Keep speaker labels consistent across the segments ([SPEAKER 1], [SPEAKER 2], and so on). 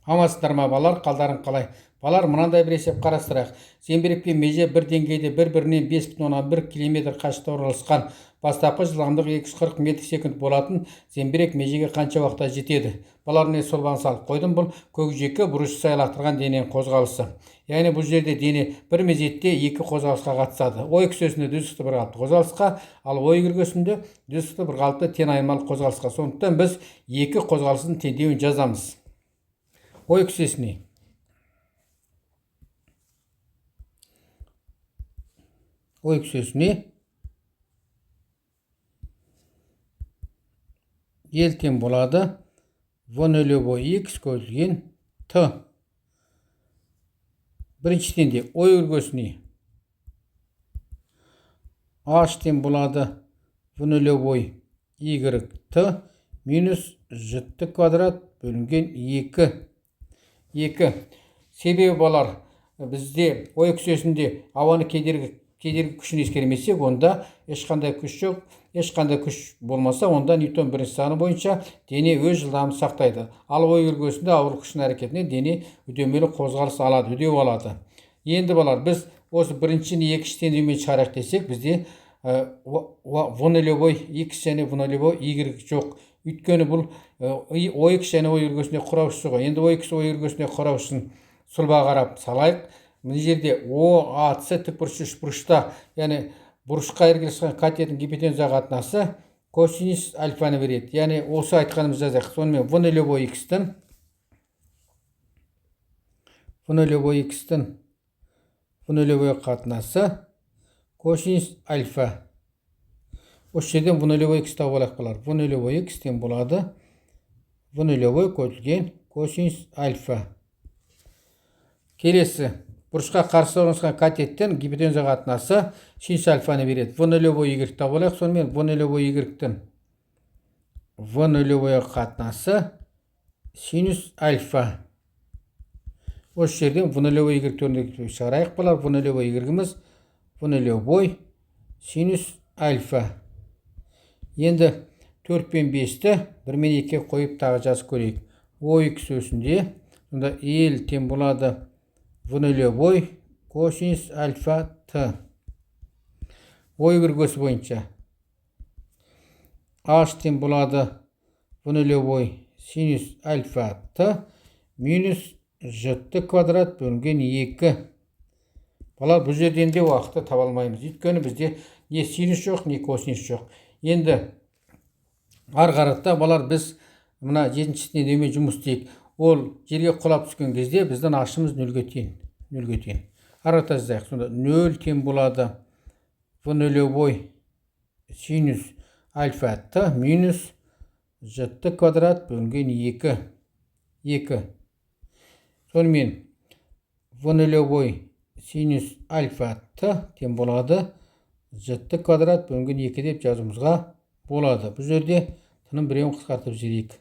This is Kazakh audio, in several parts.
[SPEAKER 1] Амансыздар ма, балалар, қалдарың қалай? Балалар, мынандай бір есеп қарастырайық. Зеңбірек пен меже бір деңгейде бір-бірінен 5,1 километр қашықтықта орналасқан. Бастапқы жылдамдық 240 метр секунд болатын зеңбірек межеге қанша уақытта жетеді? Балалар, міне сұлбаны салып қойдым. Бұл көкжиекке бұрыш сай лақтырған дененің қозғалысы. Яғни бұл жерде дене бір мезетте екі қозғалысқа қатысады. Ой кісесінде дүз сықты бір қалыпты қозғалысқа, ал ой үлгісінде дүз сықты бір қалыпты тең айырмалы қозғалысқа. Сондықтан біз екі қозғалыстың теңдеуін жазамыз. Ой кісесіне ой кісесіне L тең болады В нөлевой x көбейтілген Т. Бірінші теңдеу ой үлгісіне H тең болады В нөлевой Y Т минус Ж Т квадрат бөлінген 2. 2. Себебі балалар, бізде ой кісесінде ауаны кедергі күшін ескермесек, онда ешқандай күш жоқ. Ешқандай күш болмаса, онда Ньютон бірінші заңы бойынша дене өз жылдамын сақтайды. Ал ой үлгісінде ауырлық күшінің әрекетінен дене үдемелі қозғалыс алады, үдеу алады. Енді балалар, біз осы біріншіні екінші теңдеумен шығарайық десек, бізде В нөлевой x және В нөлевой y жоқ. Өйткені бұл ой x және ой үлгісінде құраушысы ғой. Енді ой x ой үлгісінде құраушысын сұлбаға қарап салайық. Мына жерде О, А, С тікбұрыш үшбұрышта, яғни бұрышқа іргелес катеттің гипотенуза қатынасы косинус альфаны береді. Яғни осы айтқанымызды жазайық. Сонымен В нөлевой x-тің В нөлевой x-тің В нөлевой қатынасы косинус альфа. Осы жерден В нөлевой x тауып алайық, балалар. В нөлевой x тең болады В нөлевой көбейтілген косинус альфа. Келесі бұрышқа қарсы орналасқан катеттен гипотенуза қатынасы синус альфаны береді. В нөлевой y тауып алайық. Сонымен В нөлевой y-тің В нөлевой қатынасы синус альфа. Осы жерден В нөлевой y төріндегі шығарайық, балалар. В нөлевой y-іміз В нөлевой синус альфа. Енді 4 пен 5-ті 1 мен 2-ге қойып тағы жазып көрейік. Ой кісесінде сонда L тең болады В нөлевой косинус альфа Т. Ой үлгісі бойынша H тең болады В нөлевой синус альфа Т минус Ж Т квадрат бөлінген 2. Балалар, бұл жерден де уақытты таба алмаймыз. Өйткені бізде не синус жоқ, не косинус жоқ. Енді ары қарата, балалар, біз мына жетінші теңдеумен жұмыс істейік. Ол жерге құлап түскен кезде біздің h-ымыз нөлге тең. Нөлге тең. Ары қарата жазайық. Сонда нөл тең болады В нөлевой синус альфа Т минус Ж Т квадрат бөлінген 2. 2. Сонымен В нөлевой синус альфа Т тең болады Ж Т квадрат бөлінген 2 деп жазуымызға болады. Бұл жерде тының біреуін қысқартып жіберейік.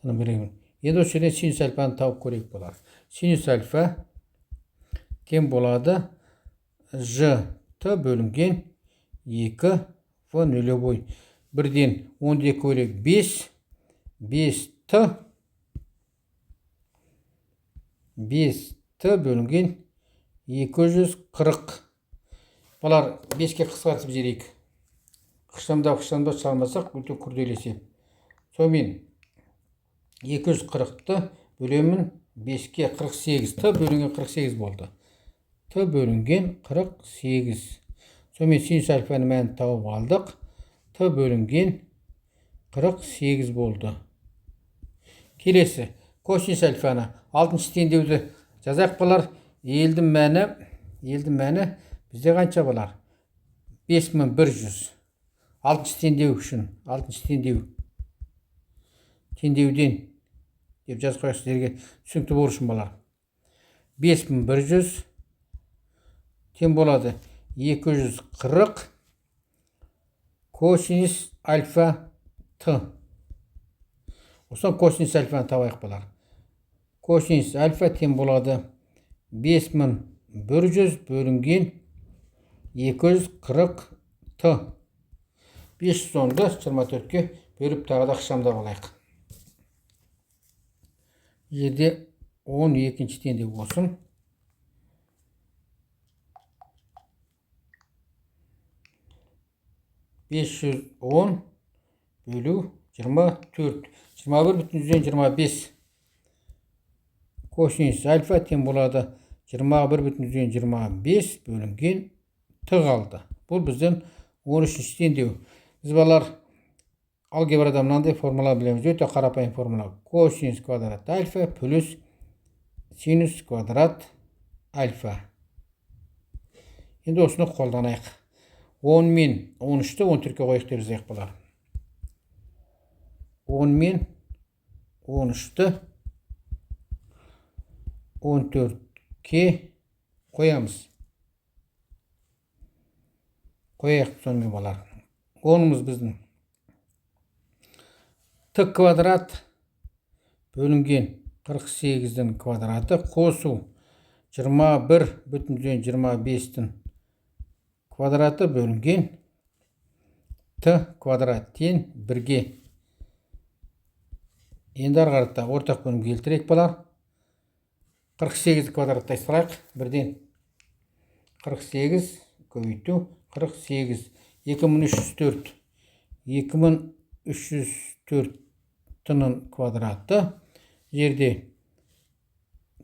[SPEAKER 1] Тының біреуін. Енді осы жерден синус альфаны тауып көрейік, балалар. Синус альфа тең болады Ж Т бөлінген 2 В нөлевой. Бірден 12 бөлек 5, 5 Т, 5 Т бөлінген 240. Балалар, 5-ке қысқартып жіберейік. Қышамдап қышамдап шығармасақ, өте күрделі есеп. Сонымен 240-ты бөлемін 5-ке, 48. Т бөлінген 48 болды. Т бөлінген 48. Сонымен синус альфаның мәнін тауып алдық. Т бөлінген 48 болды. Келесі косинус альфаны алтыншы теңдеуді жазайық, балалар. Елдің мәні бізде қанша, балалар? 5100. Алтыншы теңдеу үшін, алтыншы теңдеу. Теңдеуден деп жазып қояйық, сіздерге түсінікті болу үшін, балалар. 5100 тең болады 240 косинус альфа Т. Осыдан косинус альфаны табайық, балалар. Косинус альфа тең болады 5100 бөлінген 240 Т. 510-ды 24-ке бөліп тағы да ықшамдап алайық. Жерде 12-ші теңдеу болсын. 510 бөлу 24. 21,25 косинус альфа тең болады 21,25 бөлінген т қалды. Бұл біздің 13-ші теңдеу. Біз балалар алгебрада мынандай формула білеміз. Өте қарапайым формула. Косинус квадрат альфа плюс синус квадрат альфа. Енді осыны қолданайық. 10 мен 13-ті 14-ке қойық деп жазайық балалар. 10 мен 13-ті 14-ке қоямыз. Қояйық сонымен балалар. 10-ымыз біздің т квадрат бөлінген 48-дің квадраты қосу 21,25-тің квадраты бөлінген т квадрат тең 1-ге. Енді ары қарата ортақ бөлім келтірейік балалар. 48 квадраттай салайық. Бірден 48 көбейту 48. 2304. 2304 т-ның квадраты. Жерде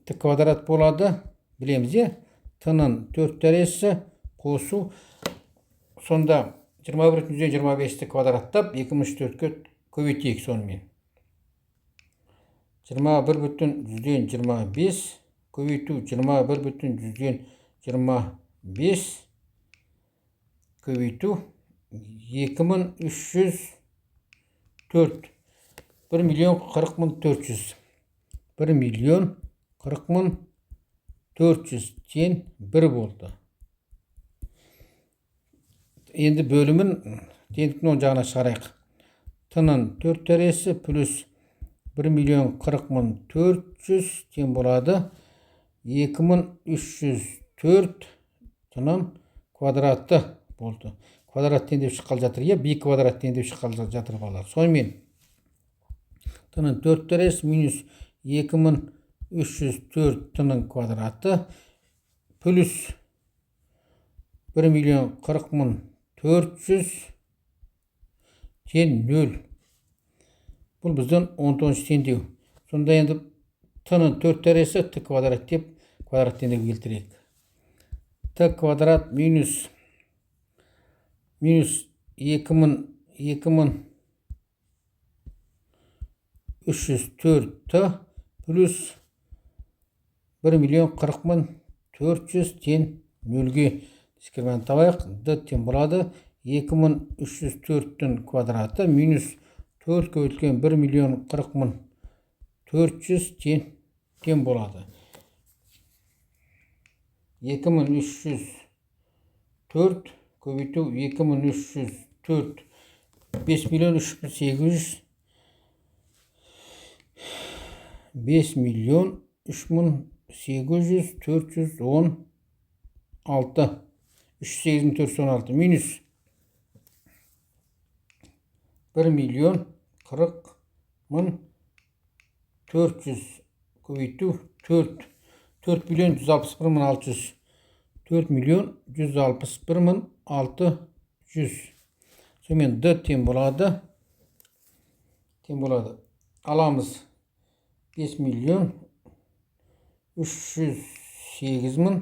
[SPEAKER 1] т квадрат болады. Білеміз, е? Т-ның 4 дәрежесі қосу. Сонда 21,25-ті квадраттап 2304-ке көбейтейік сонымен. 21,25 көбейту 21,25 көбейту 2304. 1 миллион 40 мың 400. 1 миллион 40 мың 400 тең 1 болды. Енді бөлімін теңдіктің оң жағына шығарайық. Т-ның 4 дәрежесі плюс 1 миллион 40 мың 400 тең болады 2304 т-ның квадраты болды. Квадрат тең деп шыққалы жатыр, иә, би квадрат тең деп шыққалы жатыр балалар. Сонымен т-ның 4 дәрежесі минус 2304 т-ның квадраты плюс 1 миллион 40 мың 400 тең 0. Бұл біздің 19 теңдеу. Сонда енді т-ның 4 дәрежесі т квадрат деп квадрат теңдеу келтірейік. Т квадрат минус 2304 т плюс 1 миллион 40 мың 400 тең 0-ге. Дискриминант табайық. Д тең болады 2304-тің квадраты минус 4 көбейтілген 1 миллион 40 мың 400 тең болады. 2304 көбейту 2304 5 миллион 3800 5 миллион 3800 416 38416 минус 1 миллион 40 мың 400 көбейту 4 4 миллион 161 мың 600 4 миллион 161 мың 600. Сонымен Д тең болады. Тең болады. Аламыз 5 миллион 308 мың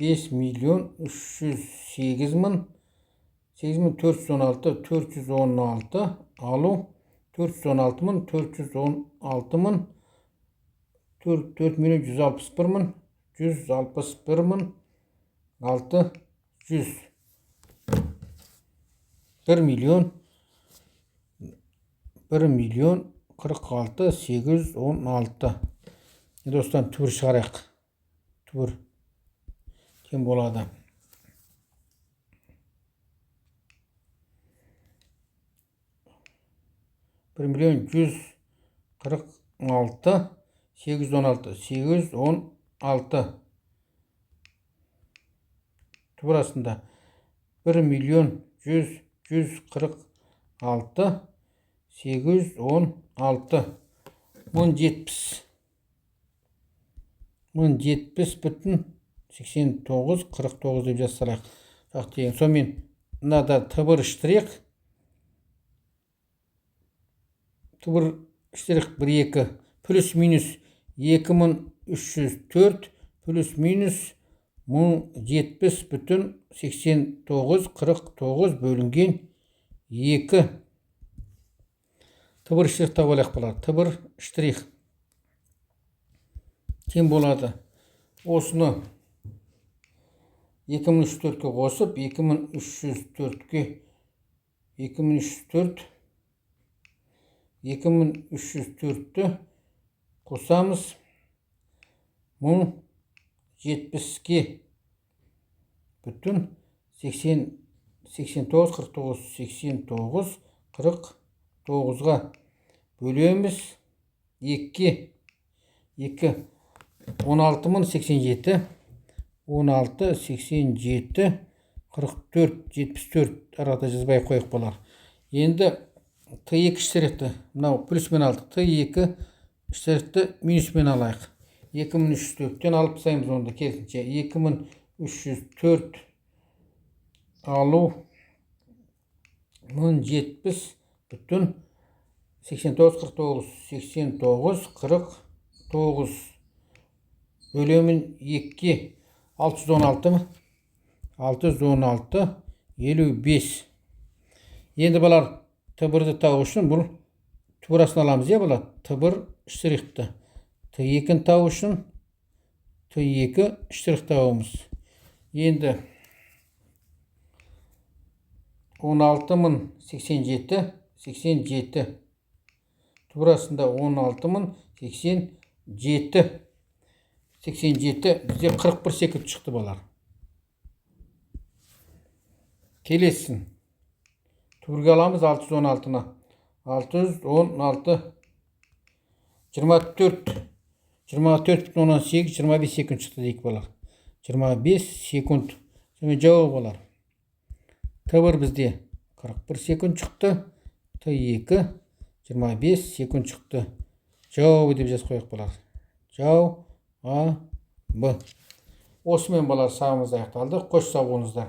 [SPEAKER 1] 5 миллион 308 мың 8416 416 алу 416 мың 416 мың 4 миллион 161 мың 161 мың 600 1 миллион 1 миллион 46 816. Енді осыдан түбір шығарайық. Түбір тең болады. 1 миллион 146 816 816 түбір астында 1 миллион 146 816. 1070, 1070,8949 деп жаза салайық. Тең. Сонымен мынада Т1 штрих, Т1 штрих 1 2 плюс минус 2304 плюс минус 1070,8949 бөлінген 2. Т1 штрих тауып алайық, балалар. Т1 штрих тең болады. Осыны 2304-ке қосып, 2304-ке, 2304, 2304-ті қосамыз 1070-ке бүтін 89, 49, 89, 49-ға бөлеміз 2-ке. 2, 16087, 16, 87, 44, 74 арада жазбай қойық, балалар. Енді Т2 штрихті мынау плюспен алдық. Т2 штрихті минуспен алайық. 2304-тен алып тастаймыз онда керісінше. 2304 алу 1070,8949, 89, 49 бөлемін 2-ке. 616, 616, 55. Енді, балалар, Т1-ді табу үшін бұл турасын аламыз, иә, балалар? Т1 штрихті. Т2-ні табу үшін Т2 штрих табамыз. Енді 16087, 87 турасында 16087, 87 бізде 41 секунд шықты, балалар. Келесін түбірге аламыз 616-ны. 616, 24, 24,8, 25 секунд шықты дейік, балалар. 25 секунд. Сонымен, жауап, балалар, Т1 бізде 41 секунд шықты, Т2 25 секунд шықты. Жауабы деп жазып қояйық, балалар. Жауабы. Осымен, балалар, сабағымыз аяқталды. Қош, сау болыңыздар.